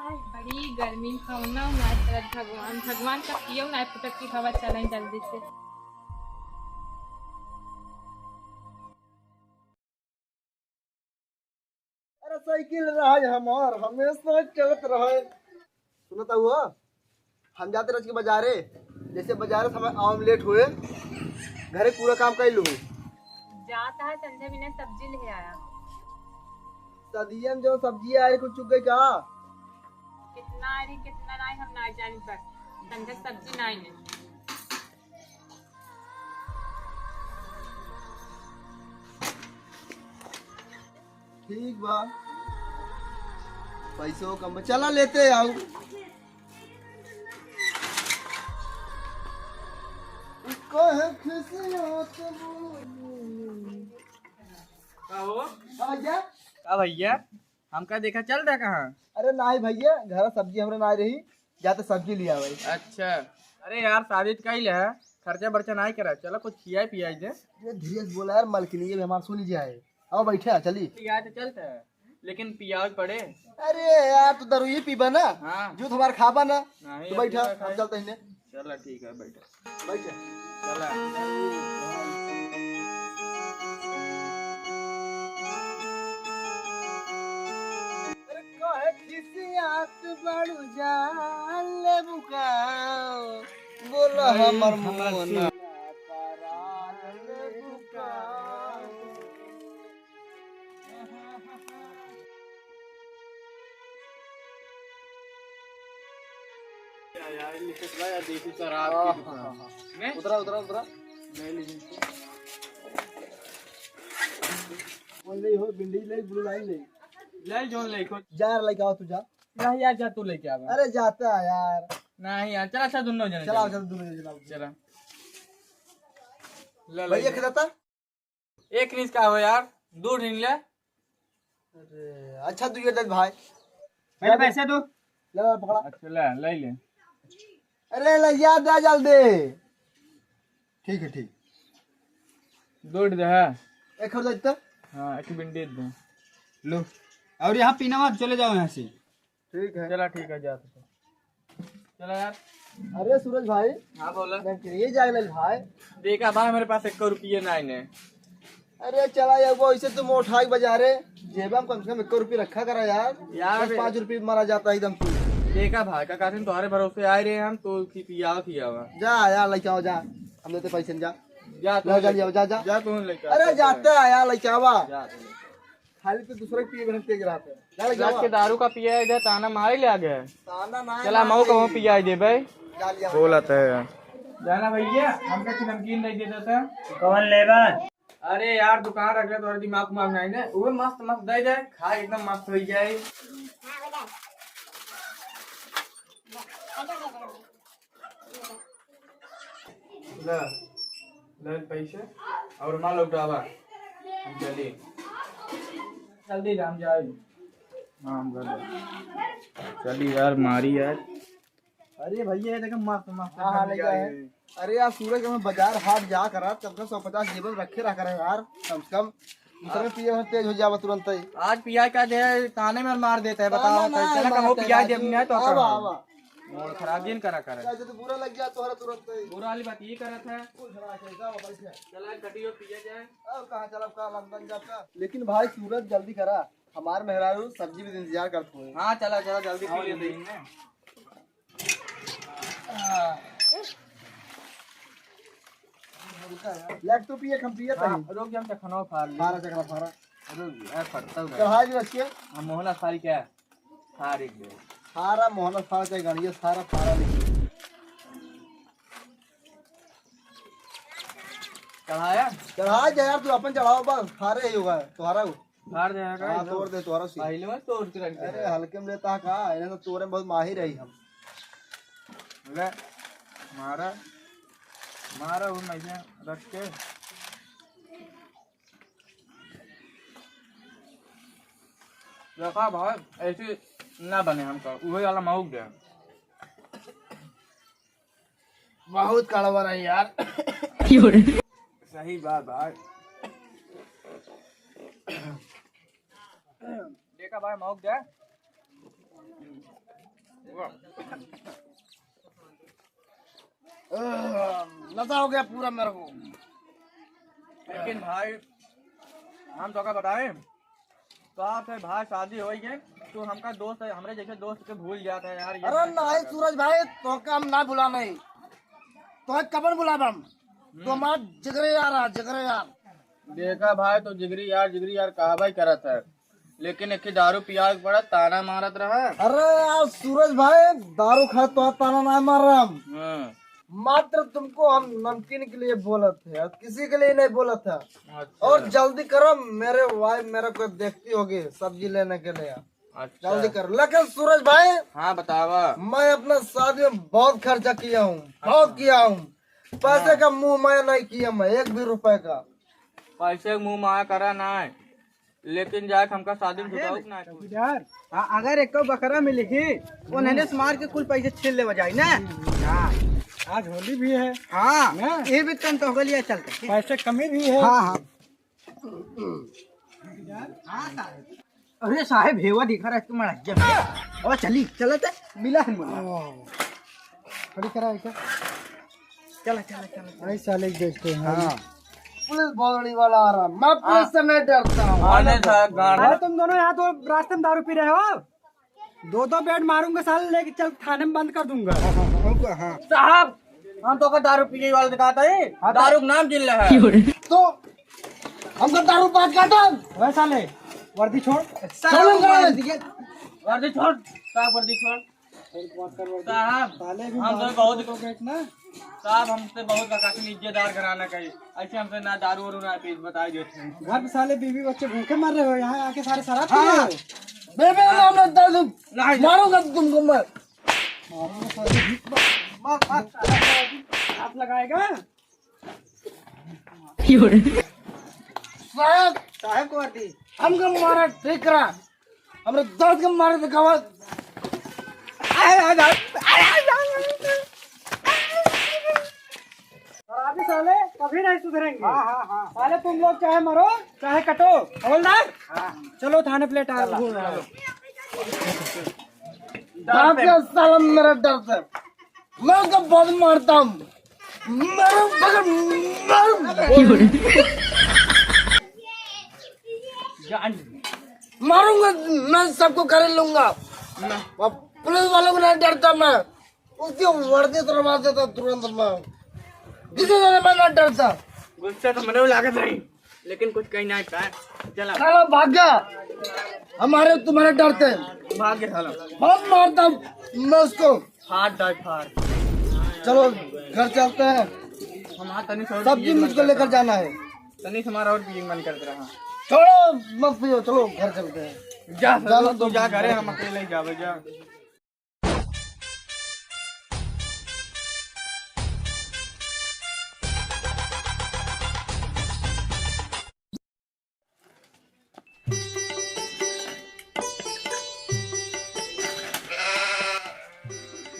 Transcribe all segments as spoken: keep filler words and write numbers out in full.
आय, बड़ी गर्मी, हवना नाय चलत भगवान। भगवान का पियो नाय फुटत की हवा चलें जल्दी से। अरे साइकिल रहा हमार, हमेशा चलत रहे। सुनता हुआ, हम जाते रह के बाजारे, जैसे बाजारे से हमें आवे में लेट हुए, घरे पूरा काम कर लूँ। जाता है संझा बिना सब्जी ले आया। सदियन जो सब्जी आए कुछ चुक गई का? कितना आई रही, कितना नाई, हम नाई जानी, बस संझा सब्जी नाई ले। ठीक बा, पैसो कम बा, चला लेते आओ। कहे खिसियात बोली। का हो? का भैया? का भैया? हमका देखा चल रहा कहाँ? अरे नाई भैया, घर सब्जी हमरा नाई रही, जाते सब्जी ले आवे। अच्छा। अरे यार, शादी तो कइले है, खर्चा बर्चा नाई करा, चलो कुछ खियाई पियाई दे। ये धीरे से बोला यार, मलकिनी ये भी हमार सुन जाए। आओ बैठे, चली। यार तो चलते हैं, लेकिन पियावे पड़े। अरे यार, तू दारू ही पीबा ना? हाँ। जूस हमार खाबा ना? नहीं, तू बैठा, अभी हम खाए। चलते हैं। चला ठीक है, बैठा। बैठा। चला। अरे काहे खिसियात बाड़ू जान लेबू का? बोला अरे हमर हमर मोना। यार, ये लिखत बा यार, देसी शराब की दुकान। हाँ, हाँ। नहीं? उतरा, उतरा, उतरा। ले लीजिए। कौन ले हो? बिंडी ले, ब्लू लाइन ले। ले, जोन ले, कौन? जा यार, लेके आओ तू, जा। नहीं यार, जा तू लेके आवा। अरे जाता है यार। नहीं यार, चला, अच्छा, दोनों जने चला, चला। चल, दोनों जने चला। चला। ले, ले। भैया, खिलाता? एक रिंच का हो यार, दो रिंच ले। अरे, अच्छा, दू ये दे भाई। पहले पैसे दो। ले, ले, पकड़ा। अच्छा, ले, ले ले। अरे, ले, याद आ जल्दी। ठीक है, ठीक। दो दे है। एक और दे तो। हाँ, एक बिंडी दे। लो। और यहाँ पीना मत, चले जाओ यहाँ से। ठीक है। चला, ठीक है, जा तो। चला यार। अरे सूरज भाई। हाँ, बोला। मैं ये जाग ले भाई। देखा भाई, मेरे पास एक रुपये ना आइने। अरे चला यार, वो ऐसे तुम उठा के बजा रहे, जेबा में कम से कम एक रुपये रखा करा यार। यार, बस पाँच रुपये मारा जाता है एकदम तू। देखा भाई, का कहते हैं, तुम्हारे भरोसे आए रहे हम, तो खी-, पियावा, पियावा। जा यार, लेके आओ, जा। हम देते पैसे, जा। जा, तू ला, जा, लेके जा, जा, जा। जा, तू लेके आ, अरे चल, जाता है यार, लेके आवा। जा, तू लेके आ। खाली तो दूसरे के पिए बिना तेज रहता है। जा, जा, जाके दारू का पिया है, इधर ताना मारे ले आ गया है। ताना ना चला, मारे। मऊ कहूँ पिया दे भाई। जा लिया। बोलत है। जाना भैया, हमका की नमकीन नहीं देता था। कौन लेबा? अरे यार, दुकान रख ले, तोहरा दिमाग उमाग नहीं ने। वो मस्त मस्त दे दे, खा एकदम मस्त हो जाए। ले, ले पैसे और माल लौटावा। हम चली। जल्दी जा, हम जाए। हाँ, हम घर चली यार, मारी यार। अरे भैया, ये देखो, मस्त, मस्त हाँ, हाँ, ले जाए। अरे यार, सूरज, हम बाजार हाट जा कर, कम से कम सौ पचास जेब में रखे रहा करें यार, कम से कम। दूसरे पिए में तेज हो जावा तुरंत ही। आज पिया का दे, ताने में मार देता है, बताओ, ताना ना चला, मारता कहूँ है पिया राजू। दे, नहीं तो आवा, कहाँ? आवा। मूड खराब जिन करा करे। अच्छा, तो बुरा लग गया तोहरा तुरंत ही। बुरा वाली बात ये करत है। कुछ ना, कैसा हो, बैठ जा। चला, एक घटी और पिया जाए। अब कहाँ चला, कहाँ लंदन जाता? लेकिन भाई सूरज, जल्दी करा, हमार मेहरारू सब्जी भी इंतजार करत हुए। हाँ, चला, चला, जल्दी पी लेते हैं। हाँ। लेट तो पिए, हम पिए हाँ, तनी। रुक जा, हम चखनवा फाड़ ले। फारा चखना, फारा। रुक जा, ए, फटता हुआ। चढ़ा जो रखिए। हम मोहना फाड़ के फाड़ एक बेर। फारा मोहना फाड़ चाहे गाड़िया, सारा फारा नहीं। चढ़ाया? चढ़ा जा यार, तू अपन चढ़ाओ बस, फारे ही होगा, तुम्हारा हो। फाड़ देगा हाँ, ये तोड़ दे, तोड़ा सी। पहले में तोड़ के रख दे। अरे, हल्के में लेता का? इन्हें तो तोड़े में बहुत माहिर है हम। ले, मारा, मारा उन ऐसे रख के। देखा भाई, ऐसे ना बने हमका, उहे वाला मऊक दे। बहुत कड़वा रहा यार। क्यों रे? सही बात भाई। देखा भाई, मौक दे। नशा हो गया पूरा मेरे को। लेकिन भाई, हम तोका बताए, तो आपसे भाई शादी होई के, तू हमका दोस्त है, हमरे जैसे दोस्त के भूल जाता है यार, ये अरे नहीं सूरज भाई, तोका हम ना भुला नहीं, तो कबन भुलाब हम? तो हमार जिगरे यार है, जिगरे यार। देखा भाई, तो जिगरी यार, जिगरी यार कहबा ही करत है, लेकिन एक ही दारू पिया के पड़ा, ताना मारत रहा। अरे यार सूरज भाई, दारू खा तो ताना ना मार रहा हम। हाँ। मात्र तुमको हम नमकीन के लिए बोलत है, और किसी के लिए नहीं बोलत है। अच्छा। और जल्दी करो, मेरे वाइफ मेरे को देखती होगी सब्जी लेने के लिए। अच्छा। जल्दी करो। लेकिन सूरज भाई, हाँ, बतावा। मैं अपना शादी में बहुत खर्चा किया हूँ, बहुत किया हूँ। पैसे का मुंह माया नहीं किया मैं, एक भी रुपए का। पैसे का मुंह माया करा ना है, लेकिन जाके हमका शादी में जुटाओ ना। चौकीदार, आ, अगर एको बकरा मिली, उन्हें से मार के कुल पैसे छीन लेवा जाए ना। हाँ। आज होली भी है। हाँ, ना? ये भी तन तो होली है, चलते। पैसे कमी भी है। हाँ, हाँ। हाँ, साहब। अरे साहब, हेवा दिखा रहा है तुम्हारा जब। और चली, चलते, मिला है मुला। खड़ी करा है क्या? चला, चला, चला, चला। अरे साले, देखते हैं। हाँ। पुलिस भोसड़ी वाला आ रहा, मैं पुलिस से नहीं डरता हूँ। आने था गाड़ी। अरे तुम दोनों यहाँ तो रास्ते में दारू पी रहे हो, दो दो बेड मारूंगा साले, लेके चल थाने में बंद कर दूंगा। हाँ, हाँ, हाँ, हाँ। साहब, हम तो का दारू पिए वाला दिखाता है, हाँ, तो दारू का नाम गिन ले है। तो हमको दारू बात काटा। वै साले, वर्दी छोड़। साहब, छोड़, वर्दी छोड़। वर्दी छोड़, साहब, वर्दी छोड़। साहब, साले भी हम तो बहुत, साहब, हमसे बहुत बकाती इज्जतदार घराना का है। ऐसे हमसे ना दारू वारू ना पी, बता देते हैं। घर पे साले बीवी बच्चे भूखे मर रहे हो, यहाँ आके सारे शराब पी रहे हो। हाँ। बेबे, हम ना दारू, नहीं। मारूंगा तुमको मैं। मारूंगा साले, मार, मार, साले, हाथ लगाएगा। साहब, साहब को मार दी। हमको मारा ठीक रहा। हमरे दर्द के मारे तो गवा। और अभी साले कभी नहीं सुधरेंगे। हाँ, हाँ, हाँ। साले तुम लोग चाहे मरो, चाहे कटो। हवलदार, हाँ। चलो थाने प्लेट आ। चलो। बाप के साला मेरा डर से। मैं उसको बहुत मारता हूँ। मारूं, मगर मारूं। मारूंगा, मैं सबको खरीद लूंगा। अब पुलिस वालों को नहीं डरता मैं। उसकी वर्दी उतरवा देता तुरंत मैं। किसी से मैं ना डरता। गुस्सा तो मने लागत नहीं। लेकिन कुछ कहीं नहीं पाए। चला। साला भाग जा। हमारे तुम्हारे डरते हैं। भाग गया साला। बहुत मारता हूँ मैं उसको। फाड़ डाल, फाड़। चलो, घर चलते हैं। हमारा तनी से और सब्जी पिए मन मुझको करता लेकर रहा। जाना है। तनी से हमारा और पिए मन करता रहा। छोड़ो, मत पियो, चलो, घर चलते हैं। जा, जाना तू तो जा घरे, हम अकेले ही जावे, जा।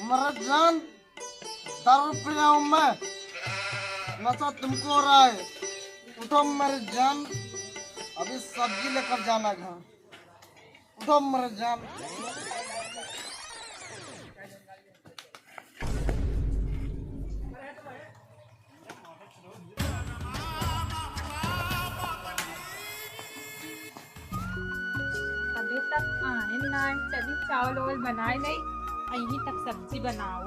मेरे जान, दारू पी रहा हूँ मैं, नशा तुमको हो रहा है। उठो मेरे जान, अभी सब्जी लेकर जाना घर। उठो मेरे जान। अभी तक आए ना, चली चावल वावल बनाए नहीं, यहीं तक सब्जी बनाओ।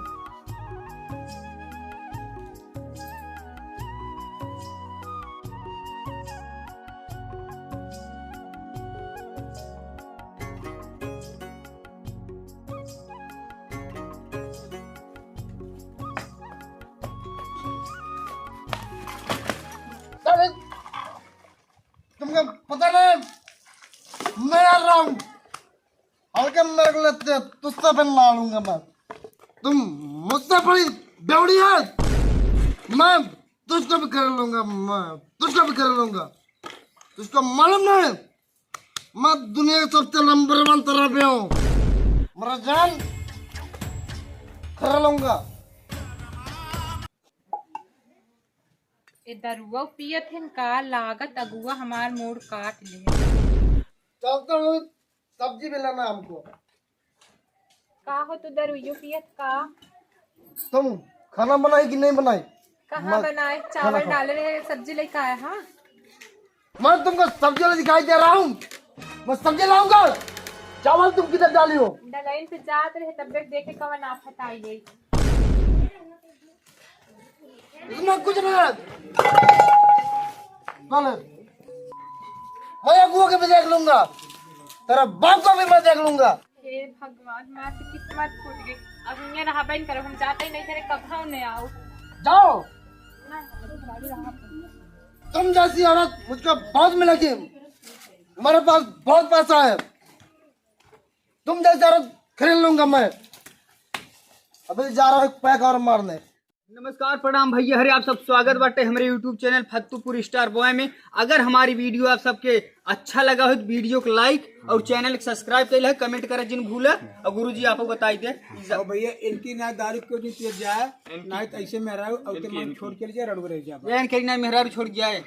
अरे, तुमको पता नहीं, मैं आ रहा हूँ। हल्के में मेरे को लेते, तुझसे भी लड़ूंगा मैं। तुम मुझसे बड़ी बेवड़ी है, मैं तुझको भी कर लूंगा, मैं तुझको भी कर लूंगा। तुझको मालूम नहीं, मैं दुनिया के सबसे नंबर वन तरफ हूँ। मेरा जान, कर लूंगा। ए दरुआ पियत हन का, लागत अगुआ हमार मूड़ काट ले। चलता हूँ, सब्जी भी लाना हमको। का हो, तू दरुइयो पियत का? तुम खाना बनाई कि नहीं बनाई? कहाँ मैं बनाए? खाना चावल खाओ। डाले रहे, सब्जी लेके आया, हाँ? मैं तुमको सब्जी वाला दिखाई दे रहा हूँ, मैं सब्जी लाऊंगा। चावल तुम किधर डाली हो? डलाइन पे जात रहे, तब देख देखे कवन आफत आई गई। इसमें कुछ नहीं है। चल, मैं अगुआ के भी देख लूंगा, तेरा बाप को भी मैं देख लूंगा। हे भगवान, हमार तो किस्मत फूट गई। अब हियाँ रहबे न करब, हम जाते ही नहीं, तेरे कब नहीं आओ। जाओ। तुम जैसी औरत मुझको बहुत मिलेगी। हमारे पास बहुत पैसा है, तुम जैसी औरत खरीद लूंगा मैं। अभी जा रहा हूँ एक पैक और मारने। नमस्कार, प्रणाम भैया, हरे आप सब, स्वागत बाटे हमरे YouTube चैनल फत्तूपुर स्टार बॉय में। अगर हमारी वीडियो आप सबके अच्छा लगा हो तो वीडियो को लाइक और चैनल को सब्सक्राइब कइल है, कमेंट करे जिन भूला। और गुरुजी आपको बताई दे। और भैया, इनकी ना दारू क्यों नहीं पिए जाए, इनकी ना तो ऐसे में रहो और इनकी, तुम इनकी। छोड़ के ले जाए, रड़ुआ रह जाए। ये इनके ना मेहरारू छोड़ जाए।